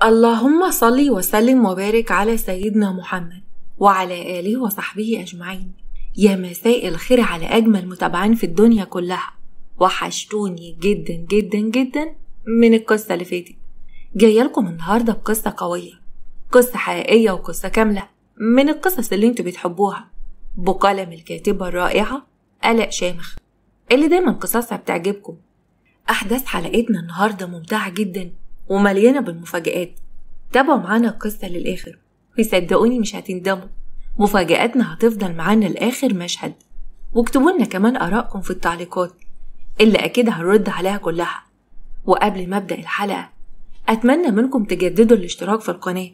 اللهم صل وسلم وبارك على سيدنا محمد وعلى آله وصحبه أجمعين. يا مساء الخير على أجمل متابعين في الدنيا كلها. وحشتوني جدا جدا جدا من القصة اللي فاتت. جاية لكم النهاردة بقصة قوية، قصة حقيقية وقصة كاملة من القصص اللي انتوا بتحبوها، بقلم الكاتبة الرائعة آلاء شامخ، اللي دايما قصصها بتعجبكم. أحداث حلقتنا النهاردة ممتعة جدا ومليانة بالمفاجآت. تابعوا معانا القصة للآخر وصدقوني مش هتندموا، مفاجآتنا هتفضل معانا لآخر مشهد. واكتبوا لنا كمان آرائكم في التعليقات اللي أكيد هنرد عليها كلها. وقبل ما أبدأ الحلقة أتمنى منكم تجددوا الاشتراك في القناة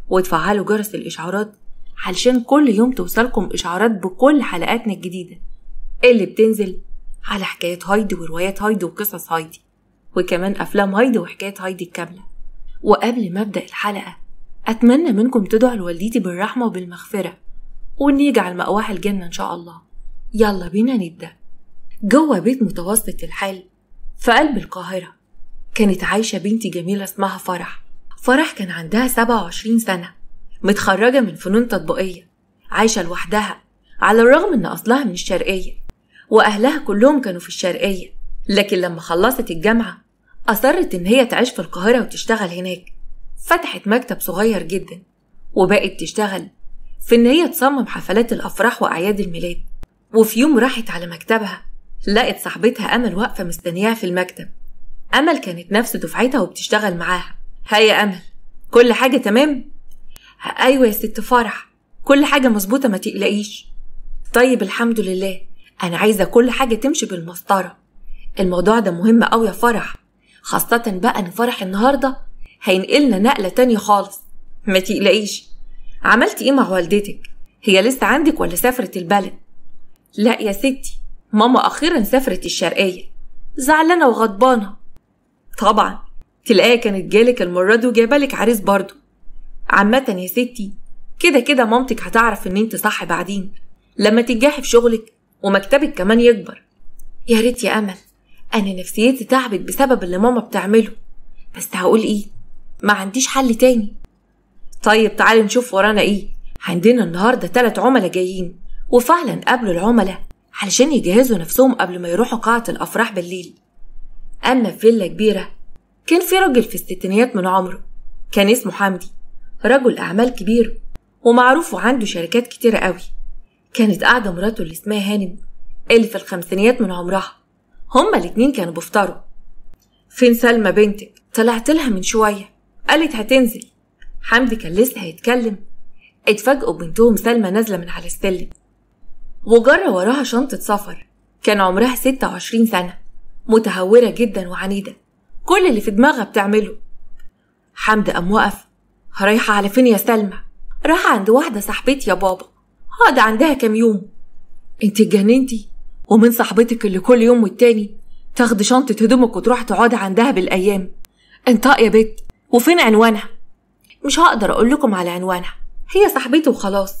وتفعلوا جرس الإشعارات علشان كل يوم توصلكم إشعارات بكل حلقاتنا الجديدة اللي بتنزل على حكايات هايدي وروايات هايدي وقصص هايدي، وكمان أفلام هايدي وحكايات هايدي الكاملة. وقبل ما أبدأ الحلقة أتمنى منكم تدعوا لوالدتي بالرحمة وبالمغفرة وإن يجعل مأواها الجنة إن شاء الله. يلا بينا نبدأ. جوه بيت متوسط الحال في قلب القاهرة كانت عايشة بنت جميلة اسمها فرح. فرح كان عندها 27 سنة، متخرجة من فنون تطبيقية، عايشة لوحدها على الرغم إن أصلها من الشرقية وأهلها كلهم كانوا في الشرقية، لكن لما خلصت الجامعة أصرت إن هي تعيش في القاهرة وتشتغل هناك. فتحت مكتب صغير جدا وبقت تشتغل في إن هي تصمم حفلات الأفراح وأعياد الميلاد. وفي يوم راحت على مكتبها لقت صاحبتها أمل واقفة مستنياها في المكتب. أمل كانت نفس دفعتها وبتشتغل معاها. هيا أمل، كل حاجة تمام؟ أيوة يا ست فرح، كل حاجة مظبوطة ما تقلقيش. طيب الحمد لله، أنا عايزة كل حاجة تمشي بالمسطرة. الموضوع ده مهم أوي يا فرح، خاصة بقى إن فرح النهاردة هينقلنا نقلة تانية خالص. ما تقلقيش. عملتي إيه مع والدتك؟ هي لسه عندك ولا سافرت البلد؟ لا يا ستي، ماما أخيرا سافرت الشرقية، زعلانة وغضبانة. طبعا تلاقيها كانت جالك المرة دي وجايبالك عريس برضو. عامة يا ستي كده كده مامتك هتعرف إن انت صح بعدين لما تنجحي في شغلك ومكتبك كمان يكبر. يا ريت يا أمل، أنا نفسيتي تعبت بسبب اللي ماما بتعمله، بس هقول إيه، ما عنديش حل تاني. طيب تعالي نشوف ورانا إيه. عندنا النهاردة 3 عملاء جايين، وفعلا قابلوا العملاء علشان يجهزوا نفسهم قبل ما يروحوا قاعة الأفراح بالليل. أما في فيلا كبيرة كان في راجل في الستينيات من عمره، كان اسمه حمدي، رجل أعمال كبير ومعروف وعنده شركات كتيرة قوي. كانت قاعدة مراته اللي اسمها هانم اللي في الخمسينيات من عمرها. هما الاتنين كانوا بيفطروا. فين سلمى بنتك؟ طلعت لها من شوية، قالت هتنزل. حمدي كان لسه هيتكلم، اتفاجئوا بنتهم سلمى نازلة من على السلم وجرى وراها شنطة سفر. كان عمرها 26 سنة، متهورة جدا وعنيدة، كل اللي في دماغها بتعمله. حمدي قام وقف. رايحة على فين يا سلمى؟ رايحة عند واحدة صاحبتي يا بابا، هقعد عندها كام يوم. انت اتجننتي؟ ومن صاحبتك اللي كل يوم والتاني تاخدي شنطة هدومك وتروح تقعدي عندها بالأيام؟ انطق يا بت، وفين عنوانها؟ مش هقدر أقول لكم على عنوانها، هي صاحبتي وخلاص.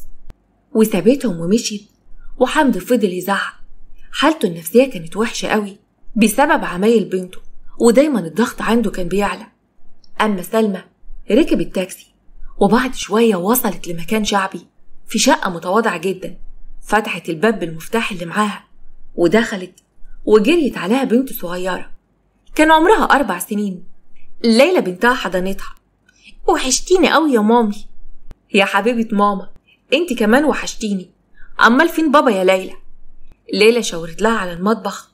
وسابتهم ومشيت، وحمدي فضل يزعق. حالته النفسية كانت وحشة قوي بسبب عمايل بنته، ودايما الضغط عنده كان بيعلى. أما سلمى ركبت تاكسي، وبعد شوية وصلت لمكان شعبي في شقة متواضعة جدا. فتحت الباب بالمفتاح اللي معاها ودخلت، وجريت عليها بنت صغيرة كان عمرها 4 سنين. ليلى بنتها حضنتها. وحشتيني قوي يا مامي. يا حبيبة ماما، انت كمان وحشتيني. أمال فين بابا يا ليلى؟ ليلى شاورت لها على المطبخ.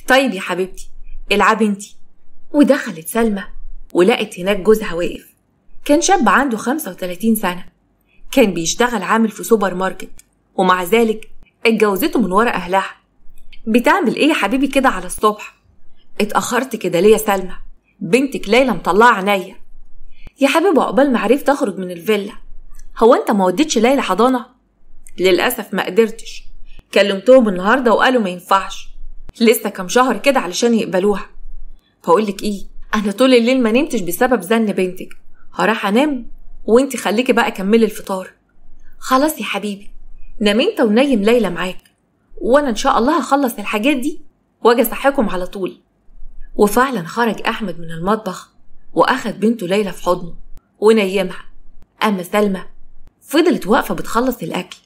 طيب يا حبيبتي العبي انتي. ودخلت سلمى ولقت هناك جوزها واقف. كان شاب عنده 35 سنة، كان بيشتغل عامل في سوبر ماركت، ومع ذلك اتجوزته من ورا أهلها. بتعمل ايه يا حبيبي كده على الصبح؟ اتأخرت كده ليه يا سلمى؟ بنتك ليلى مطلعة عينيا. يا حبيبي عقبال ما عرفت اخرج من الفيلا. هو انت ما وديتش ليلى حضانة؟ للأسف ما قدرتش، كلمتهم النهاردة وقالوا ما ينفعش، لسه كام شهر كده علشان يقبلوها. بقولك ايه، انا طول الليل ما نمتش بسبب زن بنتك، هروح انام وانت خليكي بقى كملي الفطار. خلاص يا حبيبي، نام انت ونايم ليلى معاك، وانا ان شاء الله هخلص الحاجات دي واجي اصحيكم على طول. وفعلا خرج احمد من المطبخ واخد بنته ليلى في حضنه ونيمها. أما سلمى فضلت واقفة بتخلص الأكل،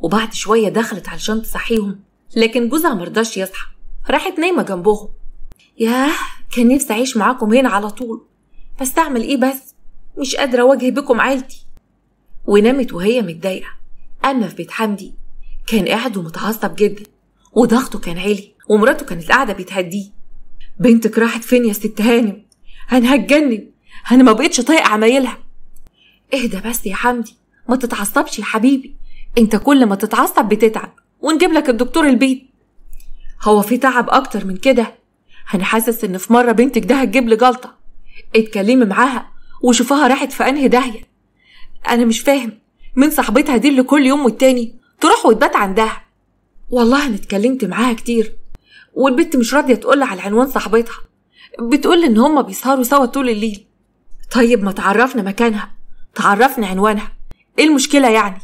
وبعد شوية دخلت علشان تصحيهم، لكن جوزها مرضاش يصحى، راحت نايمة جنبهم. ياه، كان نفسي أعيش معاكم هنا على طول، بس أعمل إيه، بس مش قادرة أواجه بكم عيلتي. ونامت وهي متضايقة. أما في بيت حمدي كان قاعد ومتعصب جدا، وضغطه كان عالي، ومراته كانت قاعدة بتهديه. بنتك راحت فين يا ست هانم؟ أنا هتجنن، أنا ما بقتش طايقة عمايلها. اهدى بس يا حمدي، ما تتعصبش يا حبيبي، انت كل ما تتعصب بتتعب، ونجيب لك الدكتور البيت. هو في تعب اكتر من كده؟ انا حاسس ان في مرة بنتك ده هتجيب لي جلطة. اتكلمي معاها وشوفها راحت في انهي داهية. انا مش فاهم مين صاحبتها دي اللي كل يوم والتاني تروح وتبات عندها. والله انا اتكلمت معاها كتير، والبت مش راضية تقول على عنوان صاحبتها، بتقول ان هما بيسهروا سوا طول الليل. طيب ما تعرفنا مكانها، تعرفنا عنوانها، ايه المشكلة يعني؟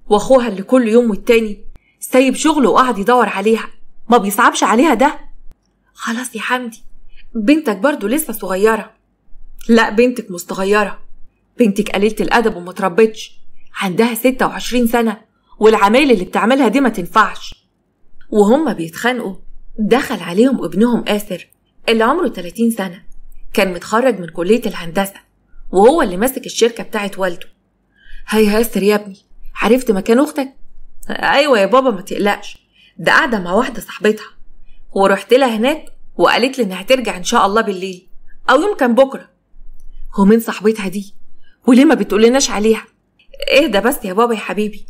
واخوها اللي كل يوم والتاني سايب شغله وقعد يدور عليها، ما بيصعبش عليها ده؟ خلاص يا حمدي، بنتك برضو لسه صغيرة. لا، بنتك مستغيرة، بنتك قليلة الأدب وما تربتش، عندها 26 سنة، والعمايل اللي بتعملها دي ما تنفعش. وهما بيتخانقوا دخل عليهم ابنهم آسر اللي عمره 30 سنة، كان متخرج من كلية الهندسة، وهو اللي ماسك الشركة بتاعت والده. هيا يا آسر يا ابني، عرفت مكان أختك؟ أيوة يا بابا ما تقلقش، ده قاعدة مع واحدة صاحبتها، ورحت لها هناك وقالت لي إنها هترجع إن شاء الله بالليل أو يمكن بكرة. هو مين صاحبتها دي؟ وليه ما بتقولناش عليها؟ اهدى بس يا بابا يا حبيبي،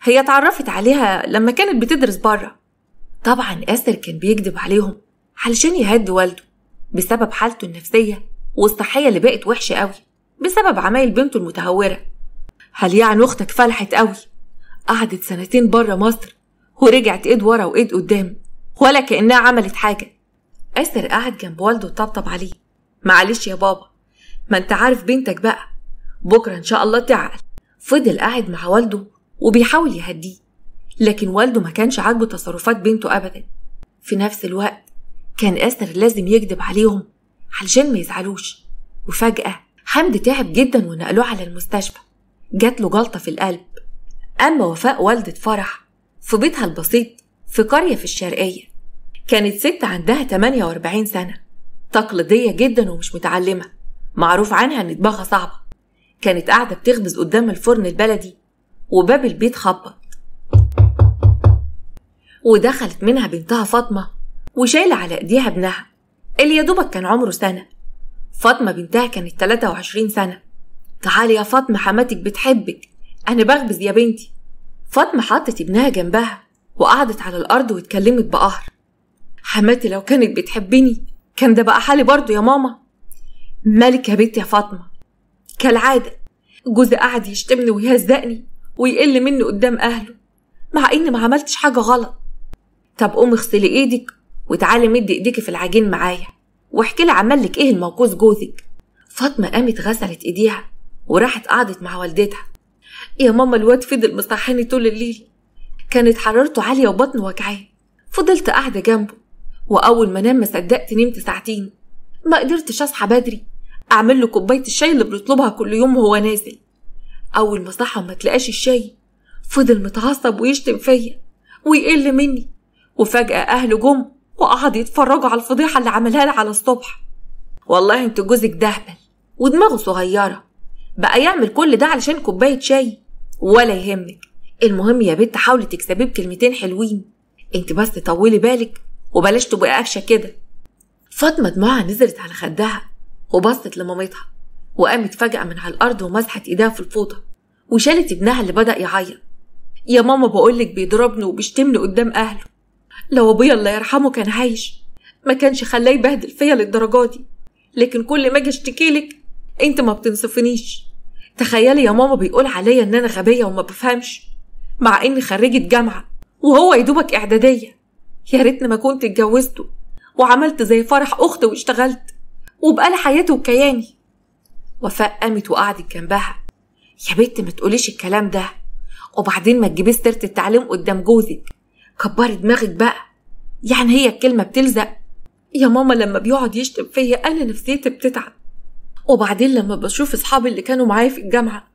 هي اتعرفت عليها لما كانت بتدرس بره. طبعا آسر كان بيكذب عليهم علشان يهدي والده بسبب حالته النفسية والصحية اللي بقت وحشة قوي بسبب عمايل بنته المتهورة. هل يعني أختك فلحت قوي؟ قعدت سنتين بره مصر ورجعت ايد ورا وايد قدام، ولا كأنها عملت حاجة. آسر قعد جنب والده وطبطب عليه. معلش يا بابا، ما انت عارف بنتك بقى، بكرة ان شاء الله تعقل. فضل قاعد مع والده وبيحاول يهديه، لكن والده ما كانش عاجبه تصرفات بنته أبدا. في نفس الوقت كان آسر لازم يكذب عليهم علشان ما يزعلوش. وفجأة حمدي تعب جدا ونقلوه على المستشفى، جات له جلطة في القلب. أما وفاء والدة فرح في بيتها البسيط في قرية في الشرقية، كانت ست عندها 48 سنة، تقليدية جدا ومش متعلمة، معروف عنها إن دماغها صعبة. كانت قاعدة بتخبز قدام الفرن البلدي، وباب البيت خبط، ودخلت منها بنتها فاطمة وشايلة على ايديها ابنها اللي يدوبك كان عمره سنة. فاطمة بنتها كانت 23 سنة. تعالي يا فاطمة، حماتك بتحبك، أنا بخبز يا بنتي. فاطمة حطت ابنها جنبها وقعدت على الأرض واتكلمت بقهر. حماتي لو كانت بتحبني كان ده بقى حالي برضو يا ماما. مالك يا بنتي يا فاطمة؟ كالعادة جوزي قعد يشتمني ويهزقني ويقل مني قدام أهله، مع إني ما عملتش حاجة غلط. طب قومي اغسلي إيدك وتعالي مدي إيديكي في العجين معايا واحكي لي عمل لك إيه الموقوس جوزك. فاطمة قامت غسلت إيديها وراحت قعدت مع والدتها. يا ماما الواد فضل مصحيني طول الليل، كانت حرارته عالية وبطنه وجعاه، فضلت قاعدة جنبه، وأول ما نام ما صدقت نمت ساعتين، ما قدرتش أصحى بدري أعمل له كوباية الشاي اللي بنطلبها كل يوم وهو نازل. أول ما صحى وما تلاقاش الشاي فضل متعصب ويشتم فيا ويقل مني، وفجأة أهله جم وقعد يتفرجوا على الفضيحة اللي عملها لي على الصبح. والله انت جوزك دهبل ودماغه صغيرة، بقى يعمل كل ده علشان كوباية شاي؟ ولا يهمك، المهم يا بنت حاولي تكسبيه بكلمتين حلوين، انت بس طولي بالك وبلاش تبقي قفشة كده. فاطمة دموعها نزلت على خدها وبصت لمامتها، وقامت فجأة من على الأرض ومسحت إيديها في الفوطة وشالت ابنها اللي بدأ يعيط. يا ماما بقولك بيضربني وبيشتمني قدام أهله، لو أبويا الله يرحمه كان عايش ما كانش خلاه يبهدل فيا للدرجة دي، لكن كل ما اجي اشتكيلك انت ما بتنصفنيش. تخيلي يا ماما بيقول عليا ان انا غبية وما بفهمش، مع اني خريجة جامعة وهو يدوبك اعدادية. يا ريتني ما كنت اتجوزته وعملت زي فرح اختي واشتغلت وبقى حياتي وكياني. وفاء قامت وقعدت جنبها. يا بنت ما تقوليش الكلام ده، وبعدين ما تجيبيش سيرة التعليم قدام جوزك، كبري دماغك بقى، يعني هي الكلمة بتلزق. يا ماما لما بيقعد يشتم فيا انا نفسيتي بتتعب، وبعدين لما بشوف اصحابي اللي كانوا معايا في الجامعة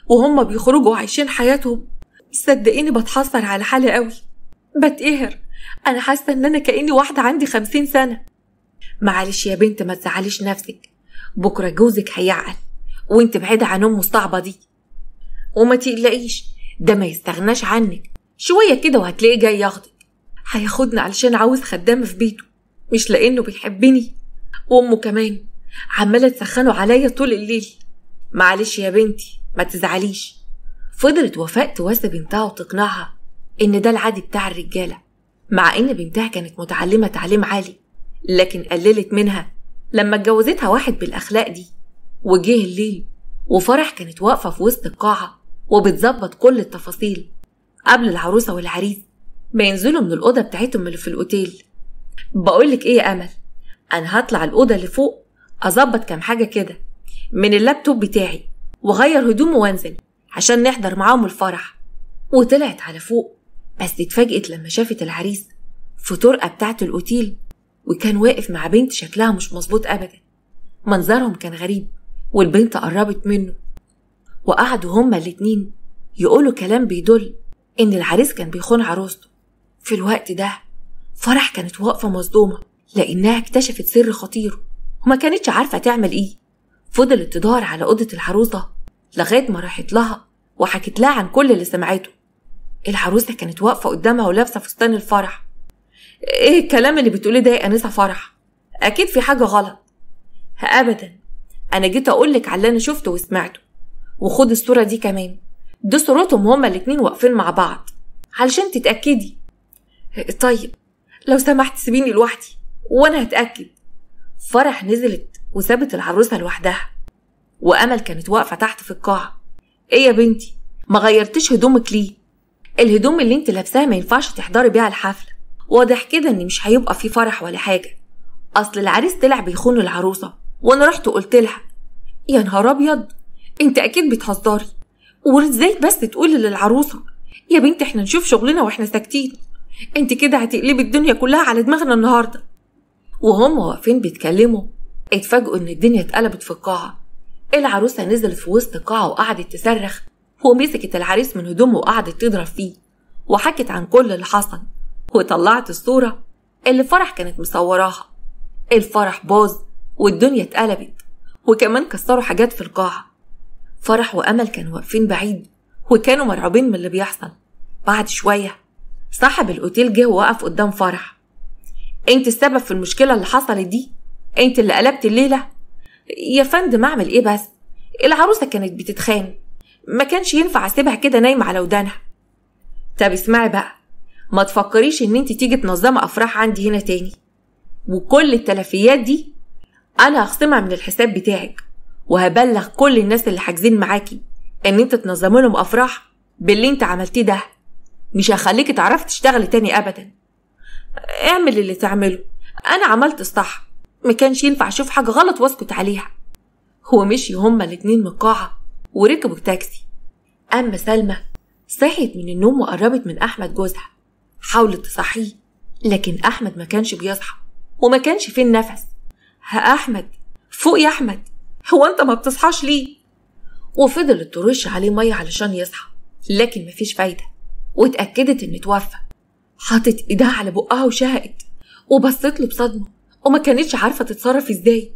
وهم بيخرجوا وعايشين حياتهم، صدقيني بتحسر على حالي قوي، بتقهر. انا حاسة ان انا كأني واحدة عندي 50 سنة. معلش يا بنت، ما تزعليش نفسك، بكرة جوزك هيعقل وانت بعيدة عن امه الصعبة دي، وما تقلقيش ده ما يستغناش عنك، شوية كده وهتلاقيه جاي ياخدك. هياخدني علشان عاوز خدامة في بيته، مش لانه بيحبني. وامه كمان عمالة تسخنه عليا طول الليل. معلش يا بنتي ما تزعليش. فضلت وفاء تواسي بنتها وتقنعها ان ده العادي بتاع الرجالة، مع ان بنتها كانت متعلمة تعليم عالي، لكن قللت منها لما اتجوزتها واحد بالاخلاق دي. وجه الليل وفرح كانت واقفة في وسط القاعة وبتظبط كل التفاصيل قبل العروسة والعريس ما ينزلوا من الأوضة بتاعتهم اللي في الأوتيل. بقولك ايه يا أمل، أنا هطلع الأوضة اللي فوق أظبط كام حاجة كده من اللابتوب بتاعي وغير هدومه وانزل عشان نحضر معاهم الفرح. وطلعت على فوق، بس اتفاجئت لما شافت العريس في طرقة بتاعة الأوتيل، وكان واقف مع بنت شكلها مش مظبوط أبدا، منظرهم كان غريب. والبنت قربت منه وقعدوا هما الاتنين يقولوا كلام بيدل إن العريس كان بيخون عروسته. في الوقت ده فرح كانت واقفة مصدومة لأنها اكتشفت سر خطير وما كانتش عارفة تعمل إيه. فضلت تدور على أوضة العروسة لغاية ما راحت لها وحكت لها عن كل اللي سمعته. العروسة كانت واقفة قدامها ولابسة فستان الفرح. إيه الكلام اللي بتقوليه ده يا أنسة فرح؟ أكيد في حاجة غلط. أبدا، أنا جيت أقولك على اللي أنا شفته وسمعته، وخد الصورة دي كمان، دي صورتهم هما الاتنين واقفين مع بعض علشان تتأكدي. طيب لو سمحت سيبيني لوحدي وأنا هتأكد. فرح نزلت وسابت العروسة لوحدها، وأمل كانت واقفة تحت في القاعة. إيه يا بنتي، ما غيرتيش هدومك ليه؟ الهدوم اللي انت لابساها ما ينفعش تحضري بيها الحفلة، واضح كده ان مش هيبقى في فرح ولا حاجة، أصل العريس طلع بيخون العروسة وأنا رحت وقلت لها. يا نهار أبيض، انت أكيد بتهزري، وازاي بس تقولي للعروسة؟ يا بنتي احنا نشوف شغلنا واحنا ساكتين، انت كده هتقلبي الدنيا كلها على دماغنا النهارده. وهم واقفين بيتكلموا اتفاجئوا ان الدنيا اتقلبت في القاعة. العروسة نزلت في وسط القاعة وقعدت تصرخ، ومسكت العريس من هدومه وقعدت تضرب فيه، وحكت عن كل اللي حصل، وطلعت الصورة اللي فرح كانت مصوراها. الفرح باظ والدنيا اتقلبت، وكمان كسروا حاجات في القاعة. فرح وأمل كانوا واقفين بعيد وكانوا مرعوبين من اللي بيحصل. بعد شوية صاحب الأوتيل جه ووقف قدام فرح. انت السبب في المشكلة اللي حصلت دي، انت اللي قلبت الليلة. يا فندم اعمل ايه بس، العروسة كانت بتتخان، ما كانش ينفع اسيبها كده نايمة على ودانها. طب اسمعي بقى، ما تفكريش ان انت تيجي تنظمي افراح عندي هنا تاني، وكل التلفيات دي انا هخصمها من الحساب بتاعك، وهبلغ كل الناس اللي حاجزين معاكي ان انت تنظمي لهم افراح باللي انت عملتيه ده، مش هخليكي تعرفي تشتغلي تاني ابدا. اعمل اللي تعمله، انا عملت الصح، ما كانش ينفع اشوف حاجة غلط واسكت عليها. هو مشي هما الاتنين من القاعة وركبوا تاكسي. اما سلمى صحيت من النوم وقربت من احمد جوزها، حاولت تصحيه لكن احمد ما كانش بيصحى وما كانش فيه النفس. ها احمد، فوق يا احمد، هو انت ما بتصحاش ليه؟ وفضلت ترش عليه مية علشان يصحى لكن مفيش فايده، واتاكدت ان اتوفى. حطت ايدها على بقها وشهقت وبصت له بصدمة وما كانتش عارفه تتصرف ازاي.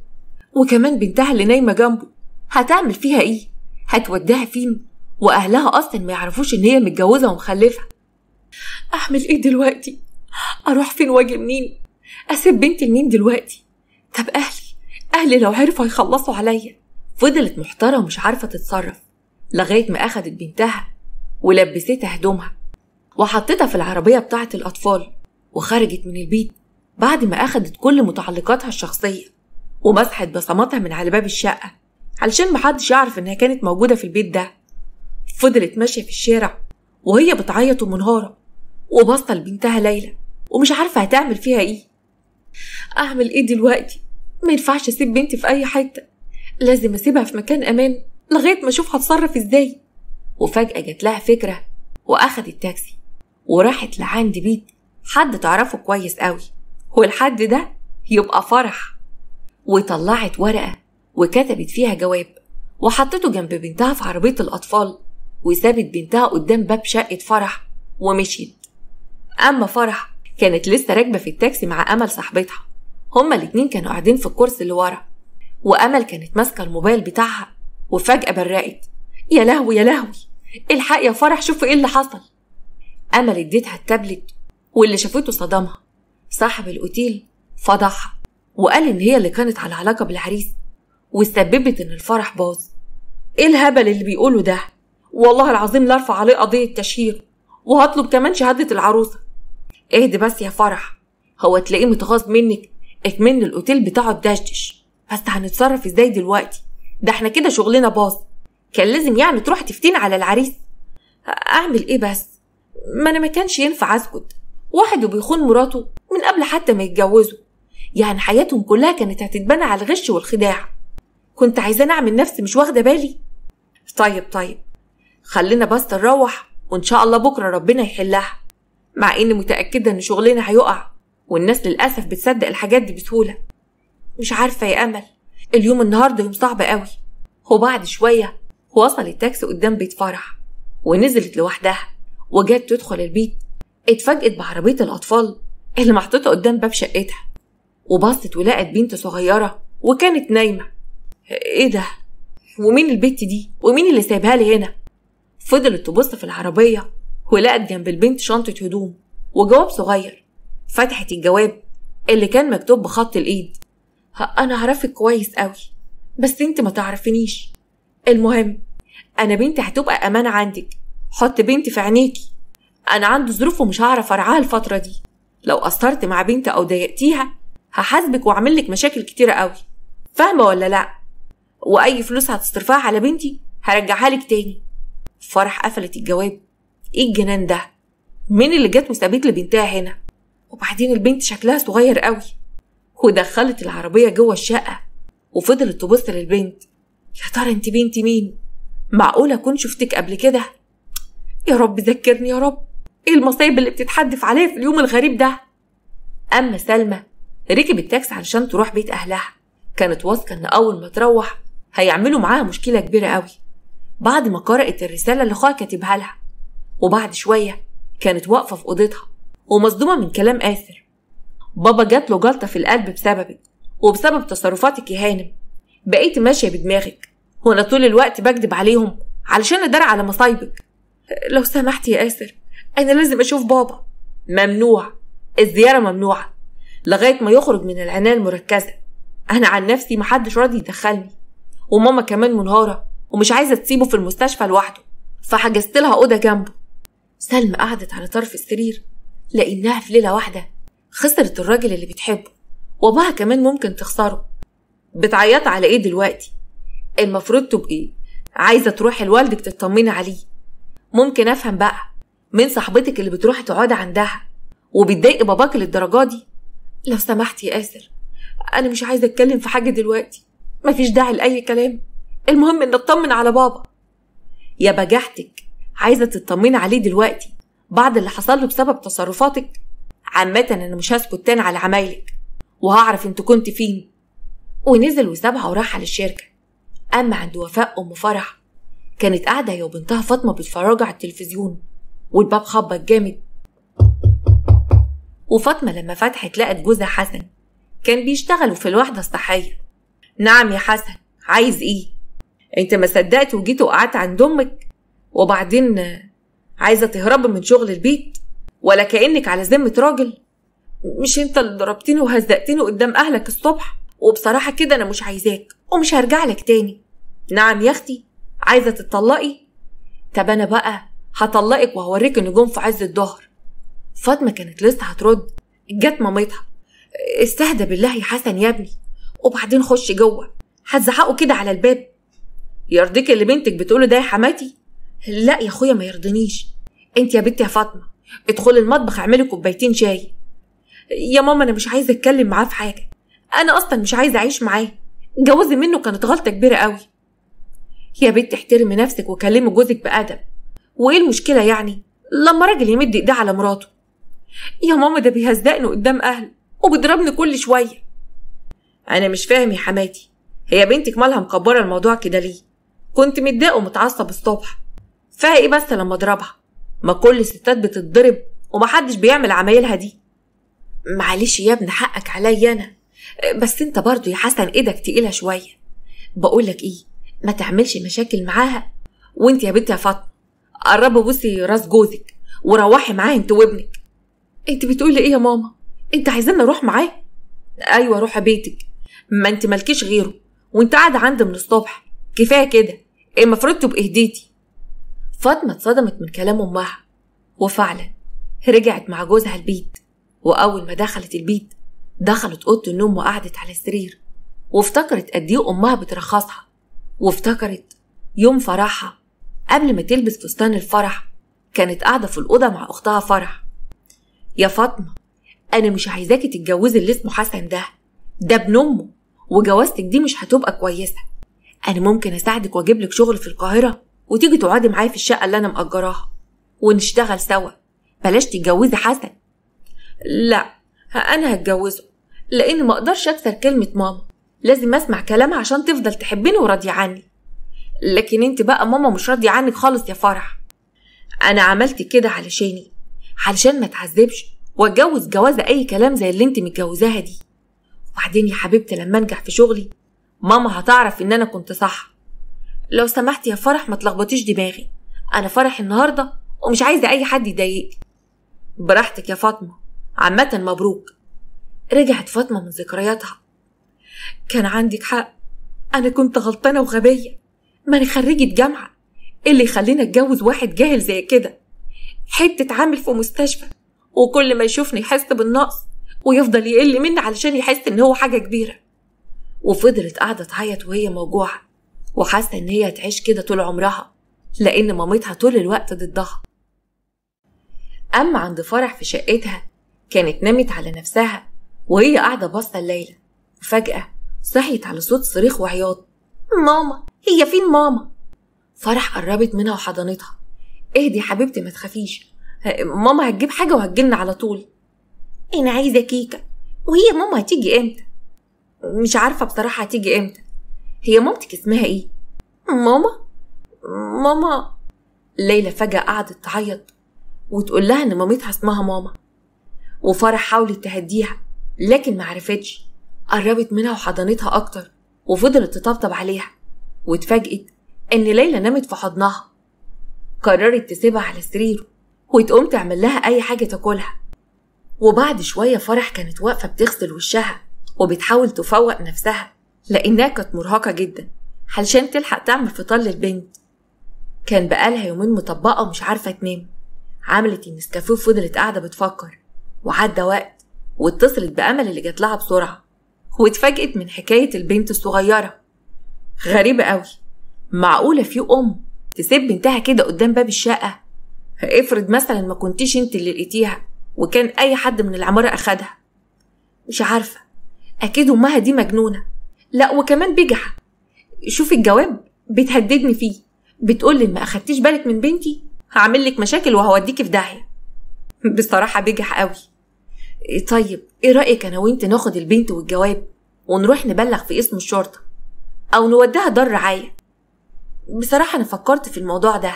وكمان بنتها اللي نايمة جنبه هتعمل فيها ايه؟ هتوديها فين؟ واهلها اصلا ما يعرفوش ان هي متجوزة ومخلفه. اعمل ايه دلوقتي؟ اروح فين واجي منين؟ اسيب بنتي لمين دلوقتي؟ طب اهلي لو عرفوا هيخلصوا عليا. فضلت محتارة ومش عارفه تتصرف لغاية ما اخدت بنتها ولبستها هدومها وحطتها في العربية بتاعه الاطفال وخرجت من البيت بعد ما اخدت كل متعلقاتها الشخصية ومسحت بصماتها من على باب الشقة علشان محدش يعرف انها كانت موجودة في البيت ده. فضلت ماشية في الشارع وهي بتعيط ومنهاره وباصه لبنتها ليلى ومش عارفه هتعمل فيها ايه. اعمل ايه دلوقتي؟ ما ينفعش اسيب بنتي في اي حتة، لازم اسيبها في مكان امان لغاية ما اشوف هتصرف ازاي. وفجاة جات لها فكرة واخدت تاكسي وراحت لعند بيت حد تعرفه كويس قوي، والحد ده يبقى فرح. وطلعت ورقة وكتبت فيها جواب وحطته جنب بنتها في عربية الأطفال، وسابت بنتها قدام باب شقة فرح ومشيت. أما فرح كانت لسه راكبة في التاكسي مع أمل صاحبتها، هما الاتنين كانوا قاعدين في الكرسي اللي ورا، وأمل كانت ماسكة الموبايل بتاعها، وفجأة برقت: يا لهوي يا لهوي، الحق يا فرح، شوفوا ايه اللي حصل. أمل اديتها التابلت واللي شافته صدمها. صاحب الأوتيل فضحها وقال إن هي اللي كانت على علاقة بالعريس وسببت إن الفرح باظ. ايه الهبل اللي بيقوله ده؟ والله العظيم لا ارفع عليه قضية تشهير، وهطلب كمان شهادة العروسة. اهدي بس يا فرح، هو تلاقيه متغاظ منك اكمن الأوتيل بتاعه اتدشدش، بس هنتصرف ازاي دلوقتي؟ ده احنا كده شغلنا باظ، كان لازم يعني تروح تفتين على العريس. اعمل ايه بس؟ ما انا ما كانش ينفع اسكت، واحد وبيخون مراته من قبل حتى ما يتجوزوا، يعني حياتهم كلها كانت هتتبنى على الغش والخداع. كنت عايزة اعمل نفسي مش واخدة بالي. طيب خلينا بس نروح، وان شاء الله بكرة ربنا يحلها، مع اني متأكدة ان شغلنا هيقع، والناس للأسف بتصدق الحاجات دي بسهولة. مش عارفة يا أمل، اليوم النهاردة يوم صعب قوي. وبعد شوية وصل التاكسي قدام بيت فرح، ونزلت لوحدها وجت تدخل البيت، اتفاجئت بعربية الأطفال اللي محطوطة قدام باب شقتها، وبصت ولقت بنت صغيرة وكانت نايمة. ايه ده؟ ومين البت دي؟ ومين اللي سايبها لي هنا؟ فضلت تبص في العربية ولقت جنب البنت شنطة هدوم وجواب صغير. فتحت الجواب اللي كان مكتوب بخط الإيد: أنا أعرفك كويس قوي، بس انت ما تعرفينيش. المهم أنا بنتي هتبقى أمانة عندك، حط بنتي في عينيكي، أنا عندي ظروف ومش هعرف أرعاها الفترة دي، لو قصرت مع بنتي أو ضايقتيها هحاسبك وأعمل لك مشاكل كتيرة قوي، فاهمة ولا لأ؟ وأي فلوس هتصرفها على بنتي هرجعها لك تاني. فرح قفلت الجواب. ايه الجنان ده؟ مين اللي جت وسابت لي بنتها هنا؟ وبعدين البنت شكلها صغير قوي. ودخلت العربية جوه الشقة وفضلت تبص للبنت: يا ترى انت بنت مين؟ معقولة اكون شفتك قبل كده؟ يا رب ذكرني يا رب، ايه المصايب اللي بتتحدف عليا في اليوم الغريب ده؟ اما سلمى ركبت تاكسي علشان تروح بيت اهلها، كانت واثقة ان اول ما تروح هيعملوا معاها مشكلة كبيرة قوي بعد ما قرأت الرسالة اللي اخوها كاتبها لها. وبعد شوية كانت واقفة في أوضتها ومصدومة من كلام آسر: بابا جات له جلطة في القلب بسببك وبسبب تصرفاتك يا هانم، بقيت ماشية بدماغك، وانا طول الوقت بكدب عليهم علشان ادار على مصايبك. لو سمحت يا آسر، أنا لازم أشوف بابا. ممنوع، الزيارة ممنوعة لغاية ما يخرج من العناية المركزة. أنا عن نفسي محدش راضي يدخلني، وماما كمان منهارة ومش عايزة تسيبه في المستشفى لوحده، فحجزت لها أوضة جنبه. سلمى قعدت على طرف السرير لأنها في ليلة واحدة خسرت الراجل اللي بتحبه، واباها كمان ممكن تخسره. بتعيط على ايه دلوقتي؟ المفروض تبقي عايزة تروحي لوالدك تطمني عليه. ممكن افهم بقى من صاحبتك اللي بتروحي تقعدي عندها وبتضايقي باباك للدرجة دي؟ لو سمحتي يا آسر، انا مش عايزة اتكلم في حاجة دلوقتي، مفيش داعي لأي كلام، المهم ان اطمن على بابا. يا بجاحتك، عايزة تطمني عليه دلوقتي بعد اللي حصل له بسبب تصرفاتك؟ عامة انا مش هسكت تاني على عمايلك، وهعرف انت كنت فين. ونزل وسابها وراح على الشركة. اما عند وفاء ام فرح كانت قاعدة هي وبنتها فاطمة بيتفرجوا على التلفزيون، والباب خبط جامد، وفاطمة لما فتحت لقت جوزها حسن كان بيشتغلوا في الوحدة الصحية. نعم يا حسن، عايز ايه؟ انت ما صدقت وجيت وقعدت عند امك، وبعدين عايزة تهرب من شغل البيت ولا كأنك على ذمة راجل؟ مش انت اللي ضربتني وهزقتني قدام اهلك الصبح؟ وبصراحة كده انا مش عايزاك ومش هرجع لك تاني. نعم يا اختي، عايزة تتطلقي؟ طب انا بقى هطلقك وهوريك النجوم في عز الظهر. فاطمة كانت لسه هترد، جت مامتها: استهدى بالله يا حسن يا ابني، وبعدين خش جوه، هتزعقوا كده على الباب؟ يرضيك اللي بنتك بتقوله ده يا حماتي؟ لا يا اخويا ما يرضينيش. انت يا بنتي يا فاطمة ادخلي المطبخ اعملي كوبايتين شاي. يا ماما انا مش عايزه اتكلم معاه في حاجة، انا اصلا مش عايزه اعيش معاه، جوازي منه كانت غلطه كبيرة قوي. يا بنتي احترمي نفسك وكلمي جوزك بادب، وايه المشكلة يعني لما راجل يمد ايديه على مراته؟ يا ماما ده بيهزقني قدام اهله وبيضربني كل شوية. انا مش فاهم يا حماتي، هي بنتك مالها مكبره الموضوع كده ليه؟ كنت متضايق ومتعصب الصبح، فيها ايه بس لما اضربها؟ ما كل الستات بتتضرب ومحدش بيعمل عمايلها دي. معلش يا ابن، حقك عليا انا، بس انت برضو يا حسن ايدك تقيلة شوية. بقولك ايه، ما تعملش مشاكل معاها. وانت يا بنت يا فاطمة قربي بوسي راس جوزك وروحي معاه انت وابنك. انت بتقولي ايه يا ماما؟ انت عايزانا اروح معاه؟ ايوه روحي بيتك، ما انت مالكيش غيره، وانت قاعدة عندي من الصبح، كفاية كده، المفروض تبقي هديتي. فاطمة اتصدمت من كلام امها، وفعلا رجعت مع جوزها البيت. واول ما دخلت البيت دخلت اوضة النوم وقعدت على السرير، وافتكرت قد ايه امها بترخصها، وافتكرت يوم فرحها قبل ما تلبس فستان الفرح كانت قاعدة في الاوضة مع اختها فرح. يا فاطمة انا مش عايزاكي تتجوزي اللي اسمه حسن ده، ده ابن امه، وجوازتك دي مش هتبقى كويسة. انا ممكن اساعدك واجيب لك شغل في القاهرة وتيجي تقعدي معايا في الشقة اللي انا مأجراها ونشتغل سوا، بلاش تتجوزي حسن. لا انا هتجوزه، لان ما اقدرش اكسر كلمة ماما، لازم اسمع كلامها عشان تفضل تحبني وراضيه عني. لكن انت بقى ماما مش راضية عنك خالص يا فرح. انا عملت كده علشاني، علشان ما اتعذبش واتجوز جوازه اي كلام زي اللي انت متجوزاها دي. وبعدين يا حبيبتي لما انجح في شغلي ماما هتعرف ان انا كنت صح. لو سمحتي يا فرح ما تلخبطيش دماغي، انا فرح النهارده ومش عايزه اي حد يضايقك. براحتك يا فاطمة، عامة مبروك. رجعت فاطمة من ذكرياتها. كان عندك حق، انا كنت غلطانة وغبيه، ما انا خريجة جامعه، ايه اللي يخليني اتجوز واحد جاهل زي كده؟ حتة عامل في مستشفى وكل ما يشوفني يحس بالنقص ويفضل يقل مني علشان يحس ان هو حاجة كبيرة. وفضلت قاعدة تعيط وهي موجوعه وحاسه ان هي هتعيش كده طول عمرها، لان مامتها طول الوقت ضدها. اما عند فرح في شقتها كانت نامت على نفسها وهي قاعدة باصة الليلة، وفجاة صحيت على صوت صريخ وعياط. ماما، هي فين ماما؟ فرح قربت منها وحضنتها. اهدي يا حبيبتي ما تخافيش، ماما هتجيب حاجة وهتجيلنا على طول. انا عايزه كيكة. وهي ماما هتيجي امتى؟ مش عارفه بصراحة هتيجي امتى. هي مامتك اسمها ايه؟ ماما ماما. ليلى فجاة قعدت تعيط وتقول لها ان مامتها اسمها ماما. وفرح حاولت تهديها لكن ما عرفتش. قربت منها وحضنتها اكتر وفضلت تطبطب عليها، واتفاجئت ان ليلى نامت في حضنها. قررت تسيبها على السرير وتقوم تعمل لها اي حاجة تاكلها. وبعد شوية فرح كانت واقفة بتغسل وشها وبتحاول تفوق نفسها لانها كانت مرهقة جدا علشان تلحق تعمل فطار للبنت. كان بقالها يومين مطبقه ومش عارفه تنام. عملت النسكافيه وفضلت قاعدة بتفكر، وعدى وقت واتصلت بامل اللي جات لها بسرعة، واتفاجئت من حكاية البنت الصغيرة. غريبة قوي، معقولة في ام تسيب بنتها كده قدام باب الشقة؟ افرض مثلا ما كنتيش انت اللي لقيتيها وكان اي حد من العمارة اخدها. مش عارفه، اكيد امها دي مجنونة، لا وكمان بجحه. شوفي الجواب بتهددني فيه، بتقولي ما اخدتيش بالك من بنتي هعمل لك مشاكل وهوديكي في داهية. بصراحة بجح قوي. طيب ايه رايك انا وانت ناخد البنت والجواب ونروح نبلغ في اسم الشرطة او نوديها دار رعاية؟ بصراحة انا فكرت في الموضوع ده،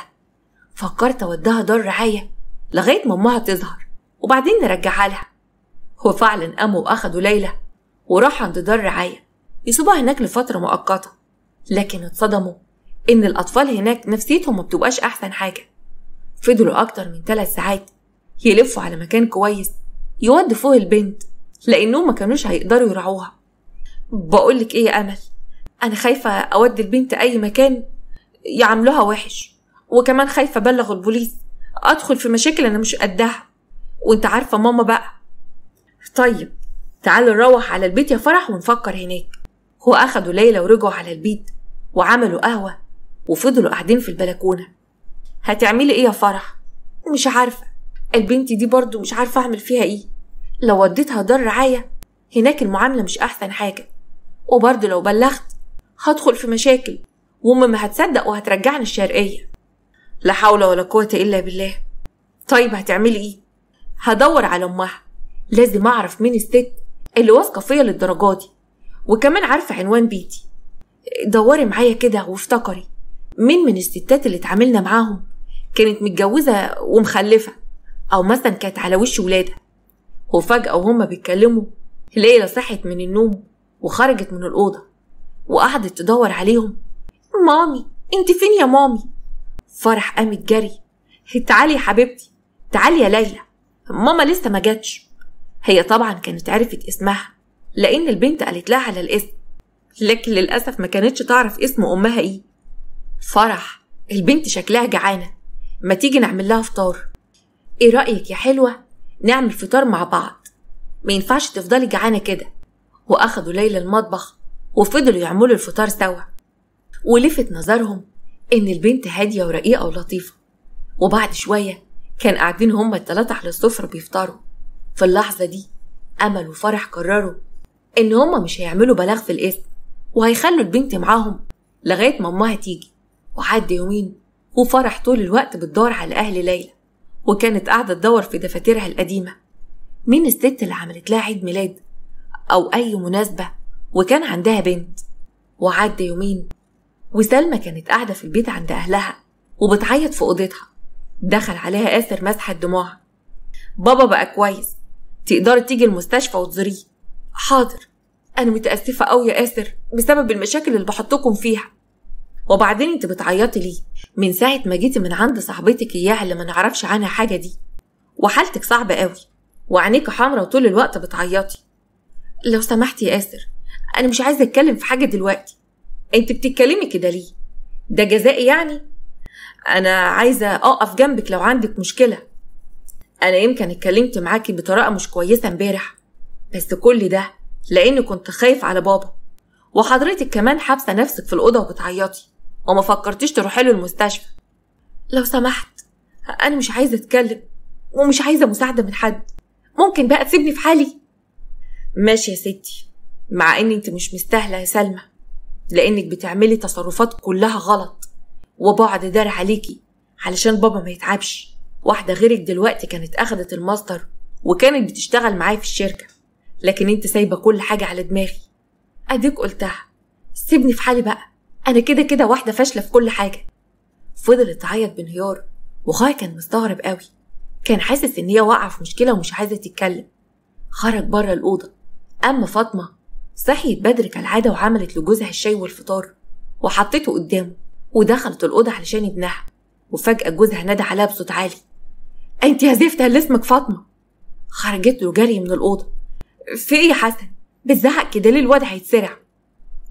فكرت اوديها دار رعاية لغاية ما امها تظهر وبعدين نرجعها لها. وفعلا قاموا واخدوا ليلى وراحوا عند دار رعاية يسيبوها هناك لفترة مؤقتة، لكن اتصدموا ان الاطفال هناك نفسيتهم ما بتبقاش احسن حاجة. فضلوا اكتر من 3 ساعات يلفوا على مكان كويس يودوا فوق البنت لانهم ما كانوش هيقدروا يراعوها. بقولك ايه يا امل، انا خايفة اودي البنت اي مكان يعملوها وحش، وكمان خايفة ابلغ البوليس ادخل في مشاكل انا مش قدها، وانت عارفه ماما بقى. طيب تعالوا نروح على البيت يا فرح ونفكر هناك. هو اخدوا ليلى ورجعوا على البيت وعملوا قهوة وفضلوا قاعدين في البلكونه. هتعملي ايه يا فرح؟ مش عارفه، البنت دي برضو مش عارفه اعمل فيها ايه. لو وديتها دار رعاية هناك المعاملة مش احسن حاجة، وبرضو لو بلغت هدخل في مشاكل وامي ما هتصدق وهترجعني الشرقية. لا حول ولا قوة الا بالله. طيب هتعملي ايه؟ هدور على امها، لازم اعرف مين الست اللي واثقة فيا للدرجة دي، وكمان عارفه عنوان بيتي. دوري معايا كده وافتكري مين من الستات اللي اتعاملنا معاهم كانت متجوزة ومخلفة، أو مثلا كانت على وش ولادة. وفجأة وهما بيتكلموا ليلى صحت من النوم وخرجت من الأوضة وقعدت تدور عليهم. مامي انت فين يا مامي؟ فرح قامت جري، تعالي يا حبيبتي، تعالي يا ليلى، ماما لسه ما جاتش. هي طبعا كانت عرفت اسمها لأن البنت قالت لها على الاسم، لكن للأسف ما كانتش تعرف اسم أمها ايه. فرح البنت شكلها جعانة، ما تيجي نعمل لها فطار؟ ايه رأيك يا حلوة نعمل فطار مع بعض؟ ما ينفعش تفضلي جعانة كده. وأخدوا ليلى المطبخ وفضلوا يعملوا الفطار سوا. ولفت نظرهم إن البنت هادية ورقيقة ولطيفة. وبعد شوية كان قاعدين هما التلاتة على السفرة بيفطروا. في اللحظة دي أمل وفرح قرروا إن هما مش هيعملوا بلاغ في الاسم، وهيخلوا البنت معاهم لغاية ما أمها تيجي. وعدى يومين وفرح طول الوقت بتدور على أهل ليلى، وكانت قاعدة تدور في دفاترها القديمة مين الست اللي عملت لها عيد ميلاد أو أي مناسبة وكان عندها بنت. وعدى يومين وسلمى كانت قاعدة في البيت عند أهلها وبتعيط في أوضتها. دخل عليها آسر مسحت دموعها. بابا بقى كويس، تقدري تيجي المستشفى وتزوريه. حاضر، أنا متأسفة أوي يا آسر بسبب المشاكل اللي بحطكم فيها. وبعدين انت بتعيطي ليه من ساعة ما جيتي من عند صاحبتك إياها اللي ما نعرفش عنها حاجة دي، وحالتك صعبة قوي وعينيك حمرا وطول الوقت بتعيطي. لو سمحتي يا آسر أنا مش عايزة أتكلم في حاجة دلوقتي. انت بتتكلمي كده ليه؟ ده جزائي يعني؟ أنا عايزة أقف جنبك لو عندك مشكلة. أنا يمكن اتكلمت معاكي بطريقة مش كويسة امبارح، بس كل ده لأني كنت خايف على بابا، وحضرتك كمان حابسة نفسك في الأوضة وبتعيطي وما فكرتيش تروحي له المستشفى. لو سمحت أنا مش عايزة أتكلم ومش عايزة مساعدة من حد، ممكن بقى تسيبني في حالي؟ ماشي يا ستي، مع إن أنت مش مستاهلة يا سلمى، لأنك بتعملي تصرفات كلها غلط، وبعد دار عليكي علشان بابا ما يتعبش. واحدة غيرك دلوقتي كانت أخدت الماستر وكانت بتشتغل معايا في الشركة، لكن انت سايبة كل حاجة على دماغي. أديك قلتها، سيبني في حالي بقى، أنا كده كده واحدة فاشلة في كل حاجة. فضلت تعيط بانهيار، وخايا كان مستغرب قوي، كان حاسس إن هي واقعة في مشكلة ومش عايزة تتكلم. خرج بره الأوضة. أما فاطمة صحيت بدري كالعادة وعملت لجوزها الشاي والفطار وحطيته قدامه، ودخلت الأوضة علشان ابنها. وفجأة جوزها نادى عليها بصوت عالي، انت يا زفت اللي اسمك فاطمة. خرجت له جري من الأوضة، في ايه يا حسن بتزعق كده ليه؟ الواد هيتسرع.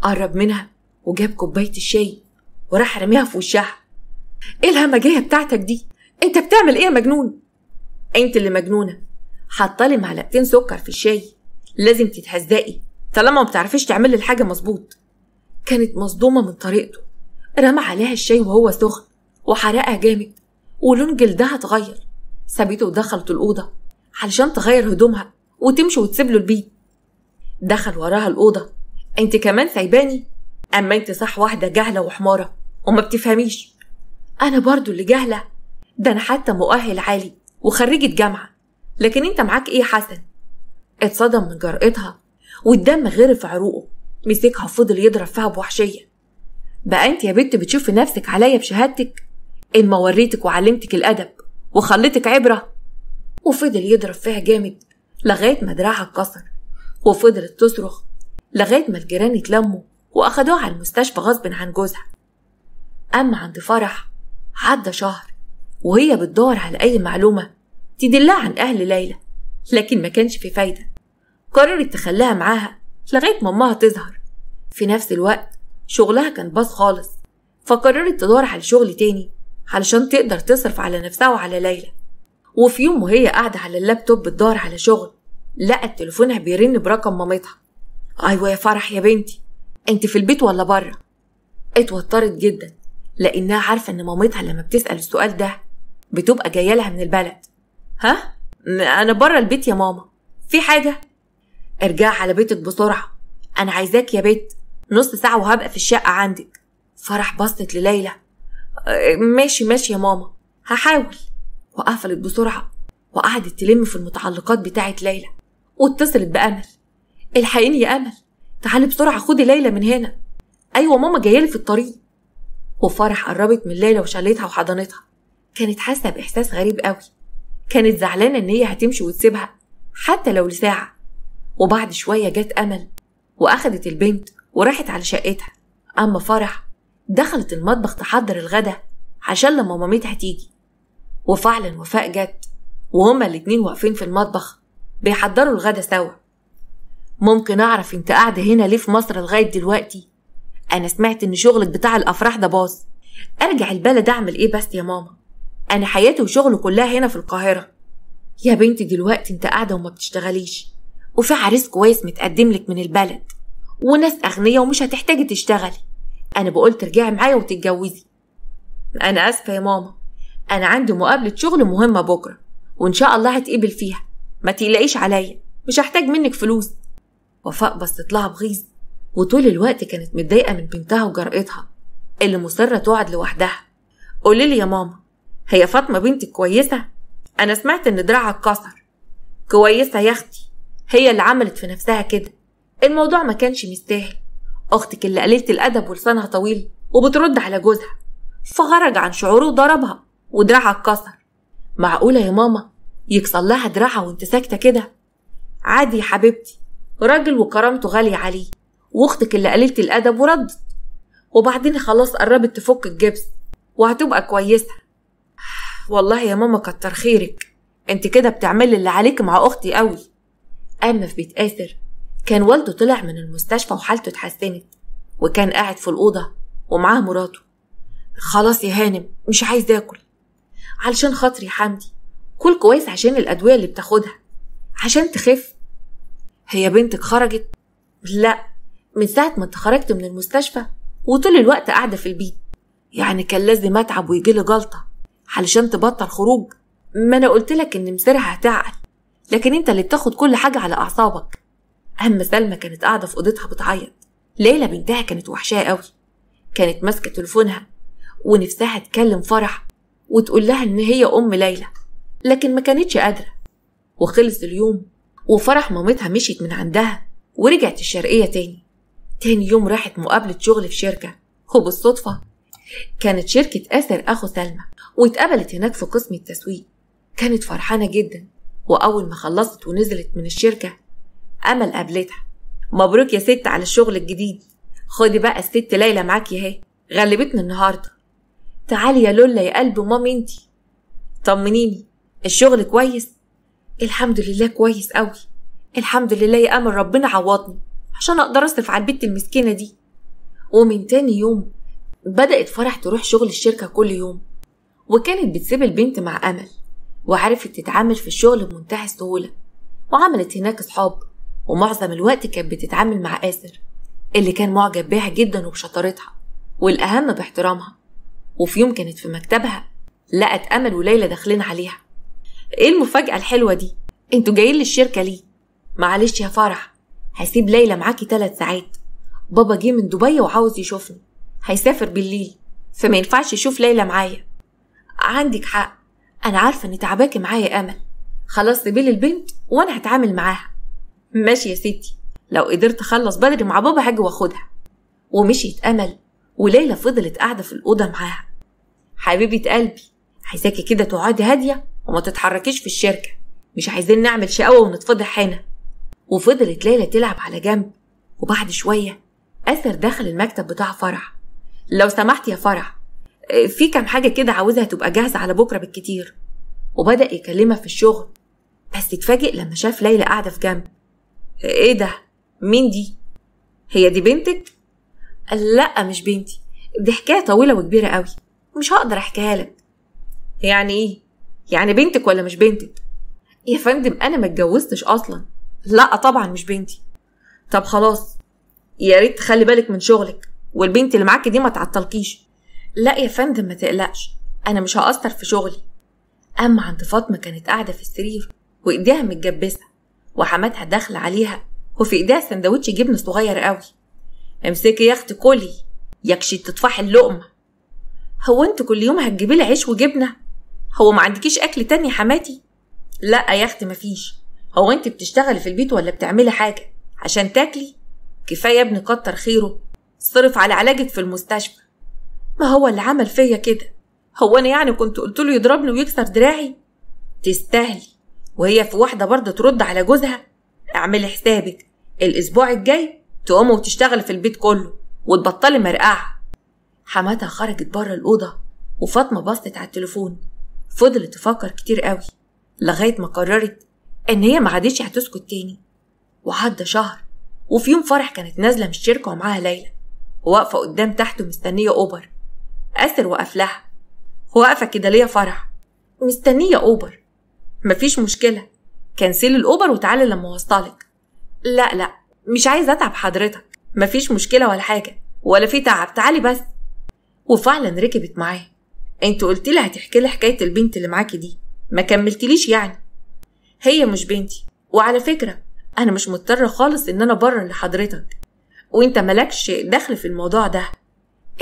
قرب منها وجاب كوباية الشاي وراح رميها في وشها. ايه الهمجية بتاعتك دي؟ انت بتعمل ايه يا مجنون؟ انت اللي مجنونة، حطالي معلقتين سكر في الشاي، لازم تتهزقي طالما ما بتعرفيش تعملي الحاجة مظبوط. كانت مصدومة من طريقته، رمى عليها الشاي وهو سخن وحرقها جامد ولون جلدها اتغير. سابته ودخلت الأوضة علشان تغير هدومها وتمشي وتسيب له البيت. دخل وراها الأوضة، انت كمان سايباني؟ اما انت صح واحدة جاهلة وحمارة وما بتفهميش. انا برضو اللي جاهلة، ده انا حتى مؤهل عالي وخريجة جامعة، لكن انت معاك ايه يا حسن؟ اتصدم من جرأتها والدم غرق في عروقه، مسكها وفضل يضرب فيها بوحشية. بقى انت يا بنت بتشوفي نفسك عليا بشهادتك؟ ان ما وريتك وعلمتك الادب وخليتك عبرة. وفضل يضرب فيها جامد لغاية ما دراعها اتكسر، وفضلت تصرخ لغاية ما الجيران اتلموا واخدوها على المستشفى غصب عن جوزها. اما عند فرح عدى شهر وهي بتدور على اي معلومة تدلها عن اهل ليلى، لكن ما كانش في فايدة. قررت تخليها معاها لغاية ما امها تظهر. في نفس الوقت شغلها كان باظ خالص، فقررت تدور على شغل تاني علشان تقدر تصرف على نفسها وعلى ليلى. وفي يوم وهي قاعدة على اللابتوب بتدور على شغل، لقت تليفونها بيرن برقم مامتها. ايوه يا فرح يا بنتي، انت في البيت ولا بره؟ اتوترت جدا لانها عارفة ان مامتها لما بتسأل السؤال ده بتبقى جاية لها من البلد. ها؟ انا بره البيت يا ماما، في حاجة؟ ارجعي على بيتك بسرعة، انا عايزاك يا بيت، نص ساعة وهبقى في الشقة عندك. فرح بصت لليلى، ماشي ماشي يا ماما هحاول. وقفلت بسرعة وقعدت تلم في المتعلقات بتاعت ليلى، واتصلت بأمل، الحقيني يا أمل، تعالي بسرعة خدي ليلى من هنا. ايوه ماما جايالي في الطريق. وفرح قربت من ليلى وشالتها وحضنتها. كانت حاسه باحساس غريب قوي، كانت زعلانة ان هي هتمشي وتسيبها حتى لو لساعة. وبعد شوية جت امل واخدت البنت وراحت على شقتها. اما فرح دخلت المطبخ تحضر الغدا عشان لما مامتها تيجي. وفعلا وفاء جت وهما الاتنين واقفين في المطبخ بيحضروا الغدا سوا. ممكن اعرف انت قاعدة هنا ليه في مصر لغاية دلوقتي؟ انا سمعت ان شغلك بتاع الافراح ده باظ. ارجع البلد اعمل ايه بس يا ماما؟ انا حياتي وشغله كلها هنا في القاهرة. يا بنتي دلوقتي انت قاعدة وما بتشتغليش، وفي عريس كويس متقدم لك من البلد وناس اغنياء ومش هتحتاجي تشتغلي. انا بقول ترجعي معايا وتتجوزي. انا اسفه يا ماما، انا عندي مقابله شغل مهمة بكره وان شاء الله هتقبل فيها، ما تقلقيش عليا، مش هحتاج منك فلوس. وفاء بصت لها بغيظ، وطول الوقت كانت متضايقة من بنتها وجرأتها اللي مصرة تقعد لوحدها. قولي لي يا ماما، هي فاطمة بنتك كويسة؟ انا سمعت ان دراعها اتكسر. كويسة يا اختي، هي اللي عملت في نفسها كده، الموضوع ما كانش مستاهل. اختك اللي قليله الادب ولسانها طويل وبترد على جوزها، فخرج عن شعوره وضربها ودراعها اتكسر. معقولة يا ماما يكسر لها دراعها وانت ساكته كده؟ عادي يا حبيبتي، راجل وكرامته غالية عليه، واختك اللي قليله الادب وردت، وبعدين خلاص قربت تفك الجبس وهتبقى كويسة. والله يا ماما كتر خيرك، انت كده بتعملي اللي عليك مع اختي قوي. اما في بيت آسر كان والده طلع من المستشفى وحالته اتحسنت، وكان قاعد في الاوضة ومعاه مراته. خلاص يا هانم مش عايز اكل. علشان خاطري يا حمدي كل كويس عشان الادوية اللي بتاخدها عشان تخف. هي بنتك خرجت؟ لا، من ساعة ما انت خرجت من المستشفى وطول الوقت قاعدة في البيت. يعني كان لازم اتعب ويجيلي جلطة علشان تبطل خروج؟ ما انا قلت لك ان مصيرها هتعقل، لكن انت اللي بتاخد كل حاجة على اعصابك. اما سلمى كانت قاعدة في اوضتها بتعيط. ليلى بنتها كانت وحشاه قوي، كانت ماسكه تليفونها ونفسها تكلم فرح وتقول لها ان هي ام ليلى، لكن ما كانتش قادرة. وخلص اليوم وفرح مامتها مشيت من عندها ورجعت الشرقية تاني. تاني يوم راحت مقابله شغل في شركة، وبالصدفه كانت شركة آسر اخو سلمى، واتقبلت هناك في قسم التسويق. كانت فرحانة جدا، واول ما خلصت ونزلت من الشركة امل قابلتها. مبروك يا ست على الشغل الجديد، خدي بقى الست ليلى معاكي اهي، غلبتنا النهارده. تعالي يا لولا يا قلب مامي انتي، طمنيني الشغل كويس؟ الحمد لله كويس قوي، الحمد لله يا امل، ربنا عوضني عشان اقدر اصرف على البت المسكينة دي. ومن تاني يوم بدأت فرح تروح شغل الشركة كل يوم، وكانت بتسيب البنت مع امل، وعرفت تتعامل في الشغل بمنتهى السهولة، وعملت هناك اصحاب، ومعظم الوقت كانت بتتعامل مع آسر اللي كان معجب بيها جدا وبشطارتها، والأهم باحترامها. وفي يوم كانت في مكتبها لقت أمل وليلى داخلين عليها. ايه المفاجأة الحلوة دي؟ انتوا جايين للشركة ليه؟ معلش يا فرح، هسيب ليلى معاكي 3 ساعات، بابا جه من دبي وعاوز يشوفني، هيسافر بالليل فما ينفعش يشوف ليلى معايا. عندك حق، انا عارفة ان تعباكي معايا يا أمل، خلاص سيبيلي البنت وانا هتعامل معاها. ماشي يا ستي، لو قدرت اخلص بدري مع بابا هاجي واخدها. ومشيت امل، وليلى فضلت قاعدة في الاوضة معاها. حبيبه قلبي، عايزاكي كده تقعدي هادية وما تتحركيش في الشركة، مش عايزين نعمل شقاوة ونتفضح هنا. وفضلت ليلى تلعب على جنب. وبعد شوية آسر دخل المكتب بتاع فرح. لو سمحت يا فرح، في كام حاجة كده عاوزها تبقى جاهزة على بكره بالكتير. وبدا يكلمها في الشغل، بس اتفاجئ لما شاف ليلى قاعدة في جنب. ايه ده؟ مين دي؟ هي دي بنتك؟ لا مش بنتي، دي حكاية طويلة وكبيره قوي، مش هقدر احكيها لك. يعني ايه؟ يعني بنتك ولا مش بنتك؟ يا فندم انا ما اتجوزتش اصلا. لا طبعا مش بنتي. طب خلاص، يا ريت تخلي بالك من شغلك، والبنت اللي معاكي دي ما تعطلكيش. لا يا فندم ما تقلقش، انا مش هقصر في شغلي. اما عند فاطمة كانت قاعدة في السرير وايديها متجبسه، وحماتها داخله عليها وفي ايديها سندوتش جبن صغير قوي. امسكي يا اختي كلي، يكشي تطفحي اللقمة. هو انت كل يوم هتجيبي لي عيش وجبنه؟ هو ما عندكيش اكل تاني يا حماتي؟ لا يا اختي مفيش. هو انت بتشتغلي في البيت ولا بتعملي حاجة عشان تاكلي؟ كفاية يا ابني كتر خيره، صرف على علاجك في المستشفى. ما هو اللي عمل فيا كده؟ هو انا يعني كنت قلت له يضربني ويكسر دراعي؟ تستاهلي. وهي في واحدة برضه ترد على جوزها؟ اعملي حسابك الاسبوع الجاي تقومي وتشتغلي في البيت كله وتبطلي مرقعه. حماتها خرجت بره الاوضة وفاطمة بصت على التليفون، فضلت تفكر كتير قوي لغاية ما قررت ان هي ما عادتش هتسكت تاني. وعدى شهر، وفي يوم فرح كانت نازله من الشركة ومعاها ليلى، واقفة قدام تحت ومستنيه اوبر. آسر وقف لها. واقفة كده ليه يا فرح؟ مستنيه اوبر. مفيش مشكلة، كنسلي الاوبر وتعالي لما اوصلك. لا لا مش عايزه اتعب حضرتك، مفيش مشكلة ولا حاجة ولا في تعب، تعالي بس. وفعلا ركبت معاه. انت قلت لي هتحكي لي حكاية البنت اللي معاكي دي، ما كملتليش يعني. هي مش بنتي، وعلى فكرة انا مش مضطرة خالص ان انا ابرر لحضرتك، وانت مالكش دخل في الموضوع ده.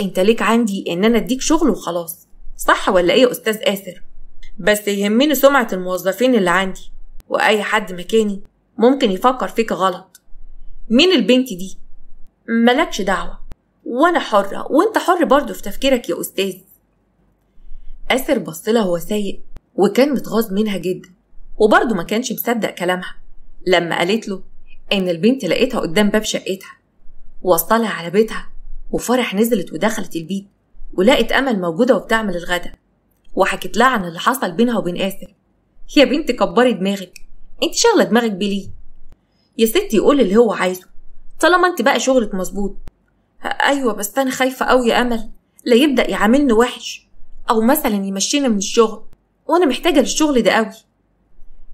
انت ليك عندي ان انا اديك شغل وخلاص، صح ولا ايه يا استاذ آسر؟ بس يهمني سمعه الموظفين اللي عندي، واي حد مكاني ممكن يفكر فيك غلط. مين البنت دي؟ مالكش دعوه، وانا حره وانت حر برضه في تفكيرك يا استاذ. آسر بصلها وهو سايق، وكان متغاظ منها جدا، وبرضه ما كانش مصدق كلامها لما قالت له ان البنت لقيتها قدام باب شقتها. وصلها على بيتها، وفرح نزلت ودخلت البيت ولقت امل موجودة وبتعمل الغدا، وحكت لها عن اللي حصل بينها وبين آسر. يا بنت كبري دماغك، انت شغله دماغك بليه يا ستي؟ قولي اللي هو عايزه طالما انت بقى شغلك مظبوط. ايوه بس انا خايفة قوي يا امل لا يبدا يعاملني وحش، او مثلا يمشينا من الشغل، وانا محتاجه للشغل ده قوي.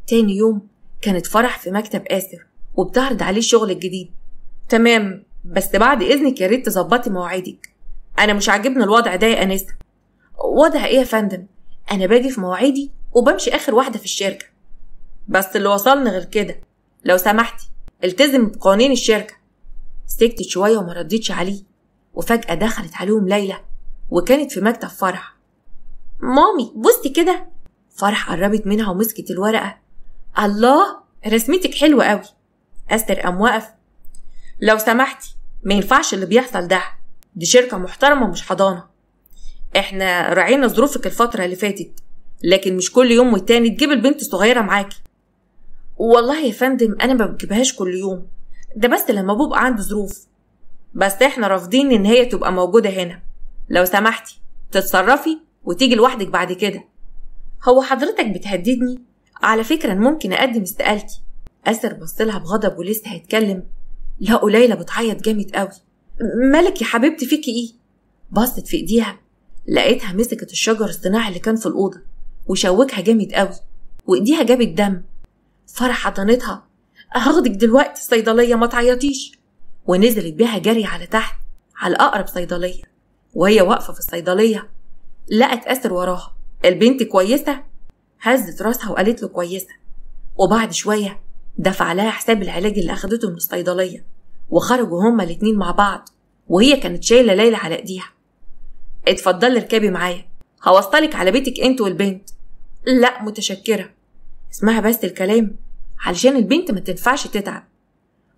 تاني يوم كانت فرح في مكتب آسر وبتعرض عليه الشغل الجديد. تمام، بس بعد اذنك يا ريت تظبطي مواعيدك، انا مش عاجبني الوضع ده يا انسه. وضع ايه يا فندم؟ انا باجي في مواعيدي وبمشي اخر واحدة في الشركة. بس اللي وصلني غير كده، لو سمحتي التزم بقوانين الشركة. سكتت شوية وما ردتش عليه، وفجاة دخلت عليهم ليلى وكانت في مكتب فرح. مامي بصي كده. فرح قربت منها ومسكت الورقة. الله، رسمتك حلوة قوي. آسر قام وقف. لو سمحتي ما ينفعش اللي بيحصل ده، دي شركة محترمه مش حضانة. احنا راعينا ظروفك الفترة اللي فاتت، لكن مش كل يوم والتاني تجيب البنت الصغيرة معاكي. والله يا فندم انا ما بجيبهاش كل يوم، ده بس لما ببقى عندي ظروف. بس احنا رافضين ان هي تبقى موجودة هنا، لو سمحتي تتصرفي وتيجي لوحدك بعد كده. هو حضرتك بتهددني؟ على فكرة ممكن اقدم استقالتي. آسر بصلها بغضب ولسه هيتكلم، لقوا ليلى بتعيط جامد قوي. مالك يا حبيبتي، فيكي ايه؟ بصت في ايديها لقيتها مسكت الشجر الصناعي اللي كان في الاوضة وشوكها جامد قوي، وايديها جابت دم. فرح حضنتها. هاخدك دلوقتي الصيدلية ما تعيطيش. ونزلت بيها جري على تحت على اقرب صيدلية. وهي واقفة في الصيدلية لقت آسر وراها. البنت كويسة؟ هزت راسها وقالت له كويسة. وبعد شوية دفع لها حساب العلاج اللي اخدته من الصيدلية، وخرجوا هما الاتنين مع بعض، وهي كانت شايله ليلى على ايديها. اتفضلي اركبي معايا، هوصلك على بيتك انت والبنت. لا متشكره، اسمها بس الكلام علشان البنت ما تنفعش تتعب.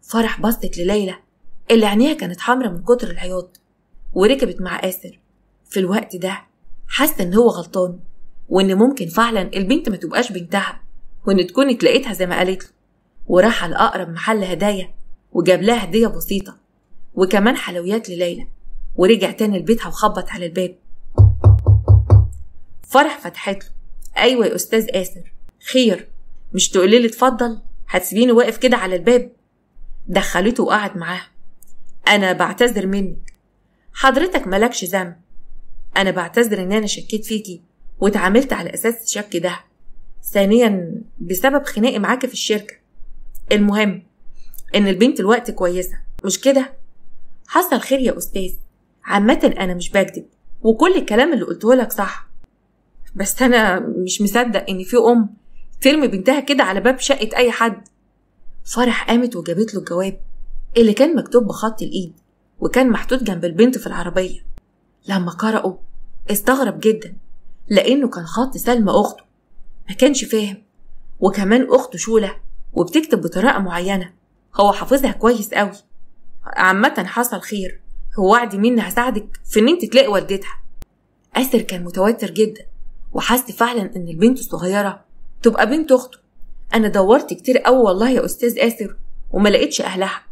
فرح بصت لليلى اللي عينيها كانت حمرا من كتر العياط، وركبت مع آسر. في الوقت ده حاسه ان هو غلطان، وان ممكن فعلا البنت ما تبقاش بنتها، وان تكون اتلاقيتها زي ما قالت له. وراح على اقرب محل هدايا وجاب لها هديه بسيطة وكمان حلويات لليلى، ورجع تاني لبيتها وخبط على الباب. فرح فتحت له. ايوه يا استاذ آسر. خير؟ مش تقولي لي اتفضل، هتسيبيني واقف كده على الباب؟ دخلته وقعد معاها. انا بعتذر منك، حضرتك مالكش ذنب. انا بعتذر ان انا شكيت فيكي واتعاملت على اساس الشك ده. ثانيا بسبب خناقي معاكي في الشركة. المهم ان البنت الوقت كويسة مش كده؟ حصل خير يا استاذ، عامة انا مش بكدب وكل الكلام اللي قلته لك صح، بس انا مش مصدق ان في ام ترمي بنتها كده على باب شقه اي حد. فرح قامت وجابت له الجواب اللي كان مكتوب بخط الايد وكان محطوط جنب البنت في العربية. لما قرأه استغرب جدا لانه كان خط سلمى اخته، ما كانش فاهم، وكمان اخته شوله وبتكتب بطريقة معينة هو حافظها كويس قوي. عامة حصل خير، هو وعدي مني هساعدك في ان انت تلاقي والدتها. آسر كان متوتر جدا وحس فعلا ان البنت الصغيرة تبقى بنت اخته. انا دورت كتير قوي والله يا استاذ آسر وما لقيتش اهلها،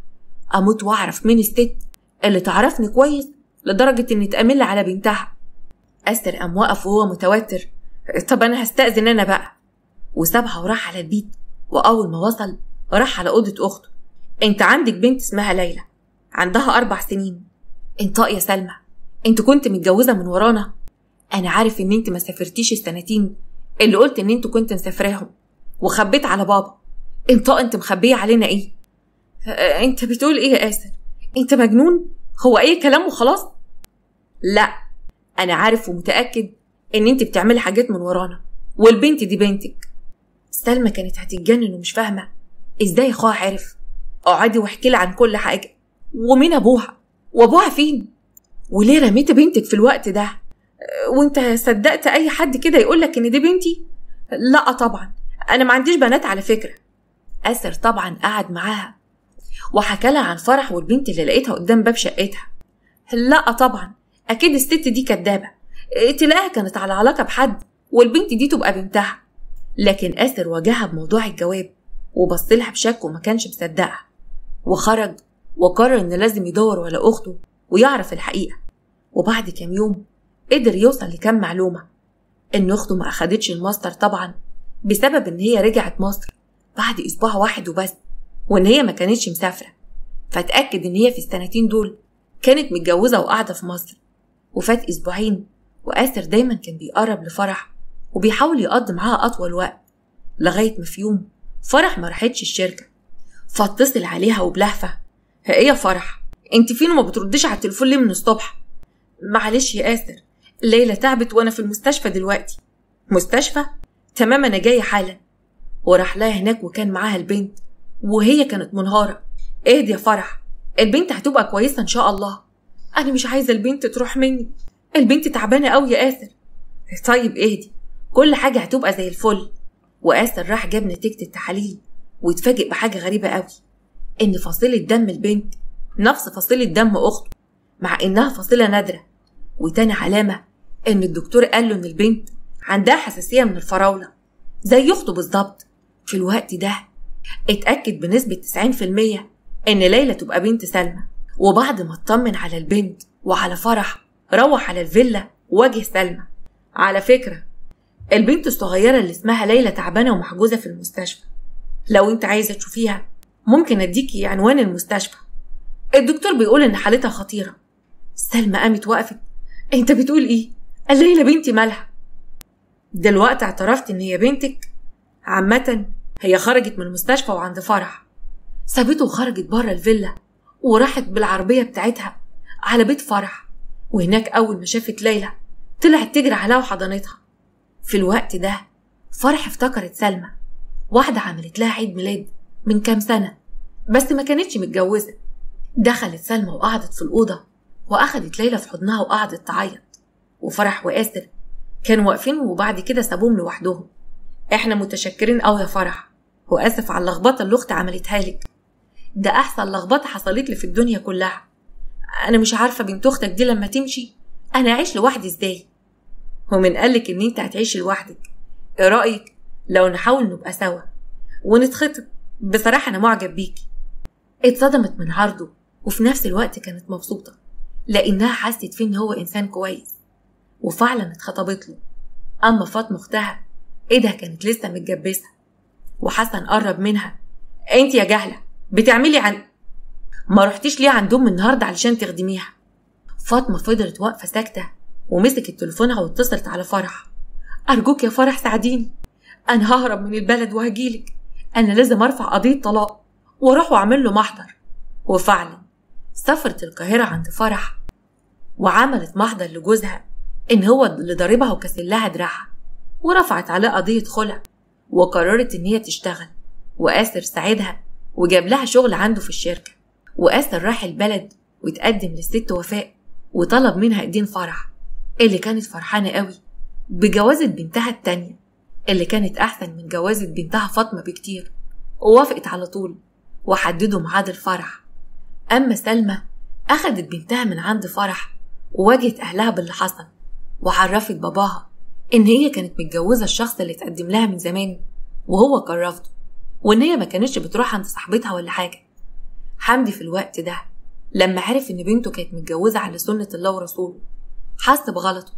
اموت واعرف مين الست اللي تعرفني كويس لدرجة اني اتأمل على بنتها. آسر قام وقف وهو متوتر، طب انا هستأذن انا بقى، وسابها وراح على البيت. واول ما وصل راح على اوضة اخته. انت عندك بنت اسمها ليلى عندها 4 سنين. انطق يا سلمى، انت كنت متجوزة من ورانا؟ انا عارف ان انت ما سافرتيش السنتين اللي قلت ان انت كنت مسافراهم وخبيت على بابا. انطق، انت مخبيه علينا ايه؟ انت بتقول ايه يا آسر؟ انت مجنون؟ هو اي كلام وخلاص؟ لا، انا عارف ومتاكد ان انت بتعملي حاجات من ورانا، والبنت دي بنتك. سلمى كانت هتتجنن ومش فاهمه ازاي اخوها عرف. اقعدي واحكي لي عن كل حاجة، ومين ابوها، وابوها فين، وليه رميت بنتك في الوقت ده، وانت صدقت اي حد كده يقولك ان دي بنتي؟ لا طبعا، انا ما عنديش بنات على فكرة. آسر طبعا قعد معاها وحكى لها عن فرح والبنت اللي لقيتها قدام باب شقتها. لا طبعا، اكيد الست دي كدابه، تلاقيها كانت على علاقة بحد والبنت دي تبقى بنتها. لكن آسر واجهها بموضوع الجواب وبص لها بشك وما كانش مصدقها، وخرج وقرر ان لازم يدور على اخته ويعرف الحقيقة. وبعد كام يوم قدر يوصل لكام معلومة، ان اخته ما اخدتش الماستر طبعا بسبب ان هي رجعت مصر بعد اسبوع واحد وبس، وان هي ما كانتش مسافرة، فاتاكد ان هي في السنتين دول كانت متجوزة وقاعدة في مصر. وفات اسبوعين وآسر دايما كان بيقرب لفرح وبيحاول يقضي معاها اطول وقت، لغاية ما في يوم فرح ما راحتش الشركة، فاتصل عليها وبلهفه، ايه يا فرح انت فين وما بترديش على التليفون ليه من الصبح؟ معلش يا آسر، ليلى تعبت وانا في المستشفى دلوقتي. مستشفى؟ تمام انا جاية حالا. وراح لها هناك وكان معاها البنت وهي كانت منهاره. اهدي يا فرح، البنت هتبقى كويسة ان شاء الله. انا مش عايزه البنت تروح مني، البنت تعبانة قوي يا آسر. طيب اهدي، كل حاجة هتبقى زي الفل. وآسر راح جاب نتيجة التحاليل واتفاجئ بحاجة غريبة قوي، ان فصيلة دم البنت نفس فصيلة دم اخته مع انها فصيلة نادرة. وتاني علامة ان الدكتور قال له ان البنت عندها حساسية من الفراوله زي اخته بالظبط. في الوقت ده اتاكد بنسبة 90% ان ليلى تبقى بنت سلمى. وبعد ما اطمن على البنت وعلى فرح روح على الفيلا وواجه سلمى. على فكرة البنت الصغيرة اللي اسمها ليلى تعبانة ومحجوزه في المستشفى، لو انت عايزه تشوفيها ممكن اديكي عنوان المستشفى، الدكتور بيقول ان حالتها خطيرة. سلمى قامت وقفت، انت بتقول ايه؟ ليلى بنتي مالها؟ دلوقتي اعترفت ان هي بنتك؟ عامة هي خرجت من المستشفى وعند فرح. سابته وخرجت بره الفيلا وراحت بالعربية بتاعتها على بيت فرح، وهناك اول ما شافت ليلى طلعت تجري عليها وحضنتها. في الوقت ده فرح افتكرت سلمى، واحدة عملت لها عيد ميلاد من كام سنة بس ما كانتش متجوزة. دخلت سلمى وقعدت في الأوضة وأخدت ليلى في حضنها وقعدت تعيط، وفرح وآسر كانوا واقفين وبعد كده سابوهم لوحدهم. احنا متشكرين قوي يا فرح، وآسف على اللخبطة اللي أختي عملتها لك، ده أحسن لخبطة حصلت لي في الدنيا كلها. أنا مش عارفة بنت أختك دي لما تمشي أنا أعيش لوحدي إزاي؟ ومن قالك إن أنت هتعيش لوحدك؟ إيه رأيك لو نحاول نبقى سوا ونتخطب؟ بصراحة أنا معجب بيكي. اتصدمت من عرضه وفي نفس الوقت كانت مبسوطة لأنها حست فيه إن هو إنسان كويس، وفعلا اتخطبت له. أما فاطمة أختها إيدها كانت لسه متجبسة، وحسن قرب منها، أنت يا جهلة بتعملي عن ما رحتيش ليه عندهم النهاردة علشان تخدميها؟ فاطمة فضلت واقفة ساكتة ومسكت تليفونها واتصلت على فرح. أرجوك يا فرح ساعديني، أنا ههرب من البلد وهجيلك، أنا لازم أرفع قضية طلاق وأروح وأعمل له محضر. وفعلا سافرت القاهرة عند فرح وعملت محضر لجوزها إن هو اللي ضاربها وكسر لها دراعها، ورفعت عليه قضية خلع، وقررت إن هي تشتغل. وآسر ساعدها وجاب لها شغل عنده في الشركة. وآسر راح البلد وتقدم للست وفاء وطلب منها ايدين فرح اللي كانت فرحانة قوي بجوازة بنتها التانية اللي كانت أحسن من جوازة بنتها فاطمة بكتير، ووافقت على طول وحددوا ميعاد الفرح. أما سلمى أخدت بنتها من عند فرح وواجهت أهلها باللي حصل، وعرفت باباها إن هي كانت متجوزة الشخص اللي اتقدم لها من زمان وهو كان رافضه، وإن هي ما كانتش بتروح عند صاحبتها ولا حاجة. حمدي في الوقت ده لما عرف إن بنته كانت متجوزة على سنة الله ورسوله حس بغلطه،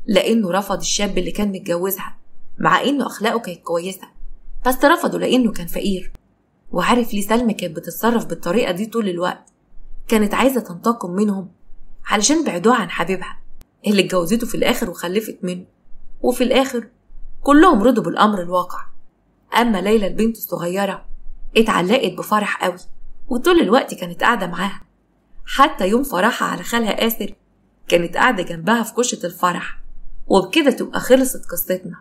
لأنه رفض الشاب اللي كان متجوزها مع إنه أخلاقه كانت كويسة، بس رفضه لأنه كان فقير. وعارف ليه سلمى كانت بتتصرف بالطريقة دي طول الوقت، كانت عايزة تنتقم منهم علشان بعدوها عن حبيبها اللي اتجوزته في الآخر وخلفت منه، وفي الآخر كلهم رضوا بالأمر الواقع. أما ليلى البنت الصغيرة اتعلقت بفرح قوي، وطول الوقت كانت قاعدة معاها، حتى يوم فرحها على خالها آسر كانت قاعدة جنبها في كشة الفرح. وبكده تبقى خلصت قصتنا،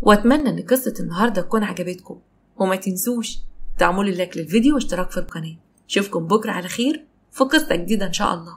واتمنى ان قصة النهاردة تكون عجبتكم، وما تنسوش تعملوا لايك للفيديو واشتراك في القناة. اشوفكم بكرة على خير في قصة جديدة ان شاء الله.